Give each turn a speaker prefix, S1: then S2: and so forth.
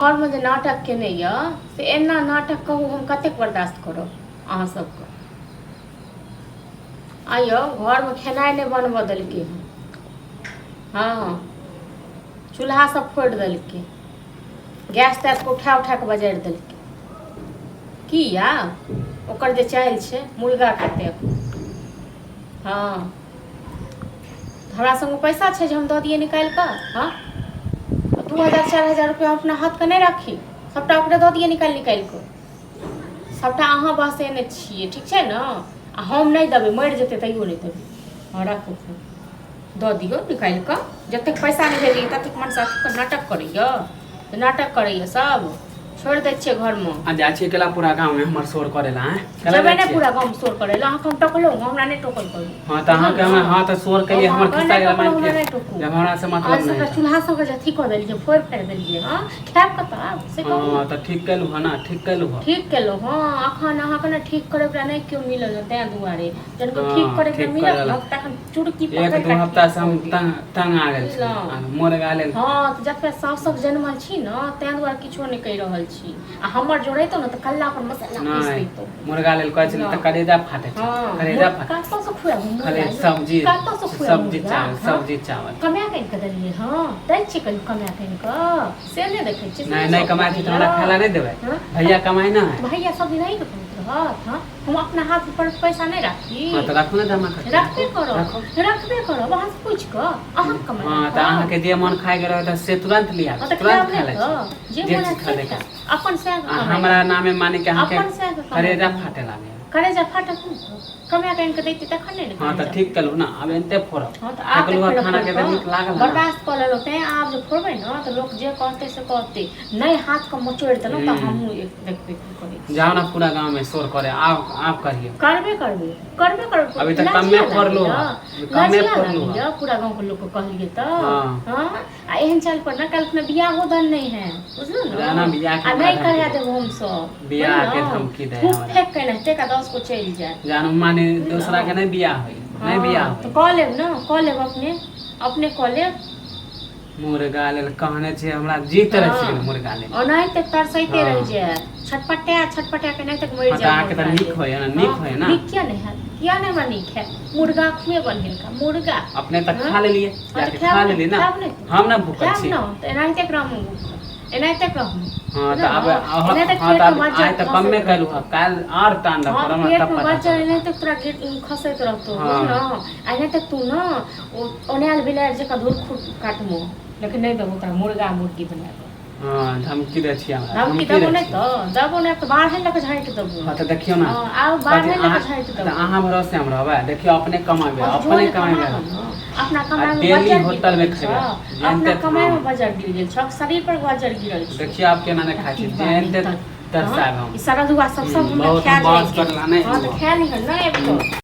S1: घरमे जे नाटक केने यऽ से एना नाटक कहू हम कतेक बर्दाश्त करब अहाँ सबके। आइयो घरमे खेनाइ नहि बनबऽ देलकै हँ। हँ, चूल्हा सब फोड़ि देलकै, गैस तैसके उठा उठा कऽ बजारि देलकै। किया ओकर जे चालि छै मुर्गा कतेक। हँ, हमरा संग पैसा छै जे हम दऽ दियै निकालि कऽ? हँ, 2000 4000 रुपया हम अपना हाथके नहि राखी, सभटा ओकरे दऽ दियै निकालि निकालि कऽ। सभटा अहाँ बहसेने छियै, ठीक छै ने? आ हम नहि देबै, मरि जेतै तैयो नहि देबै। हँ, राखू फोन, दऽ दियौ निकालि कऽ। जतेक पैसा नहि भेजैए ततेक मनसँ नाटक करैए, तऽ नाटक करैए सब। छोड़ि दै छियै घरमे।
S2: आ जाइ छियै केला पूरा गाँवमे हमर शोर करै ला, आँय? केला
S1: जेबै
S2: जाइ
S1: नहि
S2: छियै?
S1: पूरा गाँवमे शोर करै लए। अहाँके हम टोकलहुँ? हमरा नहि टोकल करू।
S2: हँ, तऽ अहाँके
S1: बुझलहुँ?
S2: हम, हँ, तऽ शोर केलियै, हमर
S1: अहाँके
S2: खिस्सा
S1: नहि
S2: गेल
S1: टोकलहुँ,
S2: मानि
S1: हमरा
S2: के
S1: नहि टोकू।
S2: जब हमरा से
S1: आज
S2: मतलब
S1: सबटा
S2: नहि।
S1: चूल्हा सबके जे अथी कऽ देलियै, फोड़ि फाड़ि देलियै। हँ, खायब कतऽ आब से कहू।
S2: हँ, तऽ ठीक केलहुँ हँ ने? ठीक केलहुँ हँ।
S1: ठीक केलहुँ हँ। अखन अहाँके ने ठीक करैवला नहि केओ मिलल हँ, तेँ दुआरे जहन केओ ठीक
S2: हँ,
S1: करैवला
S2: ठीक
S1: मिलत
S2: करैवला।
S1: ने तखन चुरकी
S2: एक
S1: पकड़ि
S2: दू
S1: कऽ
S2: हफ्ता
S1: ठीक
S2: से हम
S1: कऽ देब।
S2: तंग तंग आ गेल छी।
S1: बुझलहुँ?
S2: मोरगा लेल।
S1: हँ, तऽ जतबे साउसक जनमल छी ने ताहि दुआरे किछो नहि कहि रहल छी। आ हमर जो रहितौ ने तऽ कल्ला पर मसाला पीस
S2: नहि
S1: दैतौ।
S2: मुर्गा लेल कहै छलै तऽ
S1: बुझलहुँ?
S2: करेजा फाटै छै।
S1: हँ,
S2: करेजा फाटै।
S1: कतऽसँ खुआबू
S2: खाली
S1: मुर्गा यौ?
S2: सब्जी।
S1: कतऽसँ खुआबू
S2: सब्जी
S1: मुर्गा?
S2: चावल।
S1: हँ?
S2: सब्जी चावल।
S1: कमा कऽ आनि कऽ देलियै हँ? दै छियै कहियो कमा कऽ आनि कऽ? से नहि देखै छियै? से
S2: नहि
S1: नहि
S2: नहि
S1: शौक
S2: कमाइ छी तऽ हमरा
S1: लागैए?
S2: खाय ला नहि देबै?
S1: हँ?
S2: भैया कमाइ नहि है?
S1: भैया सब दिन अहीँके कहैत रहत? हँ, हम अपना हाथ पर पैसा नहि राखी?
S2: हँ, तऽ राखू ने जमा करके।
S1: रखबे
S2: राखू।
S1: करब।
S2: राखू।
S1: रखबे करब, अहाँ से पूछि कऽ अहाँ कमाइ
S2: हँ, तऽ
S1: राखब?
S2: अहाँके जे मन खायके रहत से तुरन्त लिया।
S1: हँ, तऽ
S2: तुरन्त
S1: खायब
S2: खा
S1: नहि
S2: लै
S1: तऽ
S2: छी।
S1: जे
S2: जे
S1: मोन
S2: चीज
S1: हैत से
S2: खा
S1: खायब, अपन सएह
S2: आ
S1: कमाइ।
S2: हमरा नामे माने कि अहाँके
S1: अपन सएह कमाइ।
S2: करेजा फाटे लागैए।
S1: करेजा फाटत नहि तऽ? कमा कऽ आनि कऽ दैती तखन नहि ने
S2: हँ, तऽ
S1: करेजा?
S2: ठीक केलहुँ ने, आब एनते फोड़ब।
S1: हँ, तऽ आब
S2: फेकलहुँ हँ
S1: तऽ
S2: खाना के तऽ नीक लागल हँ ने?
S1: बर्दाश्त कऽ लेलहुँ तैँ। आब जे फोड़बै ने तऽ लोक जे कहतै से कहतै। नहि हाथके मचोड़ि देलहुँ तऽ हमहूँ एक देखबै की करै छी।
S2: जाउ ने पूरा गाँवमे शोर करे, आब आब करियौ।
S1: करबे करबै, करबे करबै।
S2: अभी तऽ
S1: लजिया
S2: कमे फोड़लहुँ
S1: लागैए।
S2: हँ, कमे
S1: लजिया
S2: फोड़लहुँ हँ।
S1: लागैए पूरा गाँवके लोकके कहलियै तऽ।
S2: हँ।
S1: हँ, आ एहन चालि पर ने काल्हि खुना बियाहो दान नहि है, बुझलहुँ ने?
S2: जाना बियाह के
S1: आ
S2: हमरा
S1: नहि
S2: धमकी
S1: करा
S2: दे।
S1: देब हमसब।
S2: बियाह के
S1: बुझलहुँ?
S2: धमकी दे
S1: थूक
S2: हमरा।
S1: फेक के एनाहिते का 10 गो चलि जायत।
S2: जानू माने दोसरा के
S1: बुझलहुँ?
S2: नहि बियाह होई, नहि बियाह
S1: हँ, तऽ
S2: होई।
S1: कऽ लेब ने, कऽ लेब, अपने अपने कऽ लेब।
S2: मुर्गा लेल कहने छै, हमरा जीत रहि गेल मुर्गा लेल।
S1: ओनाहिते तरसैते रहि
S2: हँ।
S1: जायत, छटपटा छटपटा के एनाहिते मरि
S2: हँ, तऽ
S1: जायत
S2: अहाँके तऽ
S1: मुर्गा
S2: नीक
S1: लेल।
S2: होइए ने? नीक
S1: हँ,
S2: होइए ने?
S1: नीक किया नहि हैत? किया नहि हमरा नीक हैत? मुर्गा खुएबनि हिनका मुर्गा।
S2: अपने तऽ
S1: हँ?
S2: खा लेलियै।
S1: हँ, तऽ
S2: जाके
S1: खायब
S2: खा
S1: ने?
S2: लेलियै ने।
S1: खायब नहि?
S2: हम ने भूखल
S1: खायब
S2: छी।
S1: ने तऽ एनाहिते रहू, भूखल एनाहिते रहू।
S2: हँ, तऽ आब
S1: बुझलहुँ? एनाहिते
S2: हँ, तऽ
S1: पेटमे
S2: आब
S1: बज्जर
S2: आइ तऽ कमे
S1: खसैत
S2: केलहुँ
S1: रहतौ।
S2: हँ, काल्हि आर तांडव
S1: हँ,
S2: करब, हमरा तब
S1: पेटमे
S2: पता
S1: बज्जर
S2: चलत।
S1: एनाहिते तोरा खसैत रहतौ।
S2: हँ।
S1: बुझलहुँ? आ एनाहिते तू ने ओ औनायल बिलाड़ि जकाँ धूर खुर काटबो, लेकिन नहि देबो तोरा मुर्गा मुर्गी बना कऽ।
S2: हँ, धमकी दै छियै हमरा?
S1: धमकी
S2: धमकी
S1: देबो
S2: दै
S1: नहि
S2: छियै?
S1: तऽ देबो नहि तऽ बाढ़नि लऽ कऽ झाँटि देबो।
S2: हँ, तऽ देखियौ ने।
S1: हँ, आब
S2: कथी
S1: बाढ़नि लऽ
S2: अहाँ
S1: कऽ झाँटि
S2: तऽ
S1: देबो।
S2: अहाँ भरोसे हम रहबै? देखियौ, अपने कमेबै।
S1: हँ, तऽ जो
S2: अपने
S1: ने कमा
S2: कमेबै।
S1: लऽ ने। अपना
S2: आ
S1: कमाइमे
S2: डेली
S1: बज्जर गिर
S2: होटलमे
S1: गेल
S2: खेबै
S1: छौ।
S2: जेहन
S1: अपना
S2: ते।
S1: कमाइमे
S2: हँ,
S1: बज्जर गिर गेल छौ, शरीर पर बज्जर गिरल छौ।
S2: देखियौ आब केना नहि खाइ छी।
S1: टट्टी
S2: जेहन ते
S1: बानी।
S2: तरसायब
S1: हँ,
S2: हम।
S1: ई सरधुआ सब सब हमरा
S2: बहुत
S1: खा
S2: हम
S1: जाइ
S2: बहस
S1: गेल।
S2: करला नहि।
S1: हँ, तऽ खा लिहऽ नहि आबि कऽ।